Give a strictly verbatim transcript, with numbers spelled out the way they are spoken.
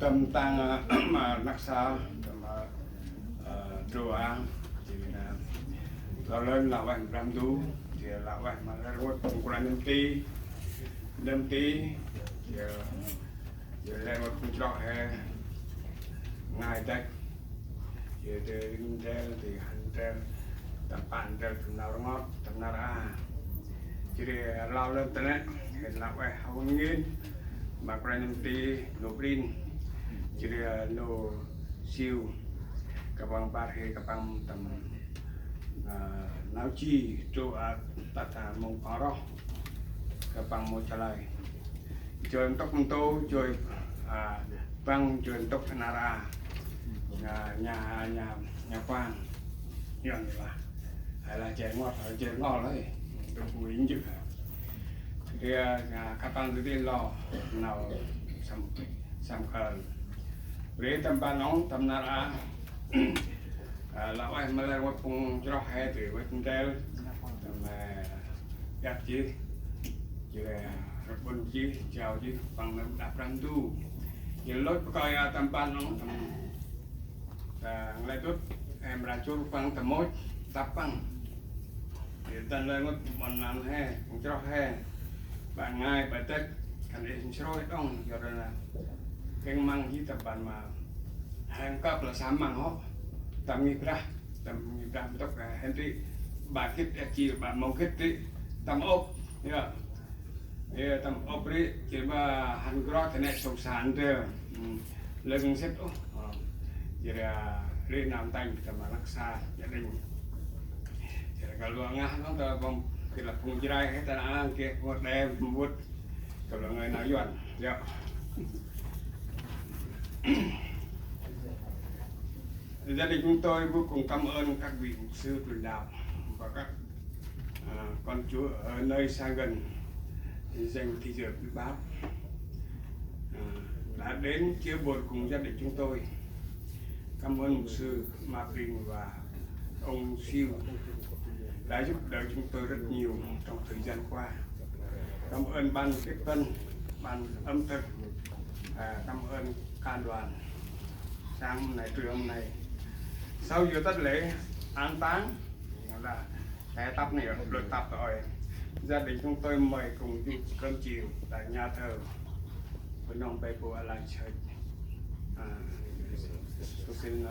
Tâm tang, ơ, ma năk sa, tâm, ơ, ơ, Drô Ang, jêh ri, ơ, lor lơn lah ueh Brah Ndu, jêh lah ueh ma lĕ rngôch phung kôranh nơm ti, nơm ti, jêh, jêh lĕ rngôch phung chroh he, ngai dăch, jêh de ndrel, de hăn ndrel, tâm pă ndrel tâm nau rngot, tâm nar a. Jêh ri, ơ, lor lơn ta nĕ, hên lah ueh hao ngên, ma kôranh nơm ti, nô Brin. Jêh ri, ơ, nô Siu. Kơt păng bar he, kơt păng tâm, ơ, nau ji, Drô, ơ, tât, ơ, mông păng roh. Kơt păng mâu chalơi. Joi ntŭk ntô, joi, ơ, păng joi ntŭk nar a. Nha, nha, nha, nha păng. Yor lah. Hay là jêr ngot, hay jêr ngot lah, ê. Ntŭk bui njŭk. Ri, ơ, kơt păng dŭt đin lo, nau sâm, sâm kơl. Ri tâm ban ŏng, tâm nar a. Ơ, lah ueh ma lĕ rngôch phung chroh he, tui ueh ndrel. Tâm, ơ, iăt jêh. Jêh, ơ, rƀŭn jêh, jao jêh, păng nơm đah Brah Ndu. Jêh lôch bơh kơi, ơ, tâm ban ŏng, tâm Ơ, nglĕ dŭt, em ra jur păng tâm môch, tăp păng. Ri dăn lĕ rngôch ƀon lan he, phung chroh he. Ƀă ngai, ƀă dăch, khân ê nsrôih đŏng, yor ri na. Kêng măng jêh tâm ban ma. He nkăp lah sa măng hŏ. Tâm ngih brah, tâm ngih brah ntŭk, ơ, hên ri. Ƀă gĭt, ơ, jêh, ƀă mông gĭt ri. Tâm ôp, yor. Ê, tâm ôp ri, jêh ma hăn gro ta nĕ sông sa ndơ. Ơ, lưng sĭt ôh. Ơ, jêh ri, ơ, ri năm tanh tâm rnăk sa gia đình. Jêh ri kăl lua ngah nŏng ta bom, kơ lah phung Jrai he ta nă, kơ phung Đê, phung Vut. Kăl lua ngơi nau Yuăn. Yor. Gia đình chúng tôi vô cùng cảm ơn các vị mục sư truyền đạo và các, à, con Chúa ở nơi xa gần, dành thời giờ quý báu, à, đã đến chia buồn cùng gia đình chúng tôi. Cảm ơn mục sư Maping và ông Siu đã giúp đỡ chúng tôi rất nhiều trong thời gian qua. Cảm ơn ban tiếp tân, ban ẩm thực, à, cảm ơn ca đoàn. Sáng hôm nay, trưa hôm nay, sau giờ tắt lễ an táng, là sẽ tắt này, rồi tắt rồi. Gia đình chúng tôi mời cùng dùng cơm chiều tại nhà thờ Phnom Penh Ala Church. À, tôi xin nói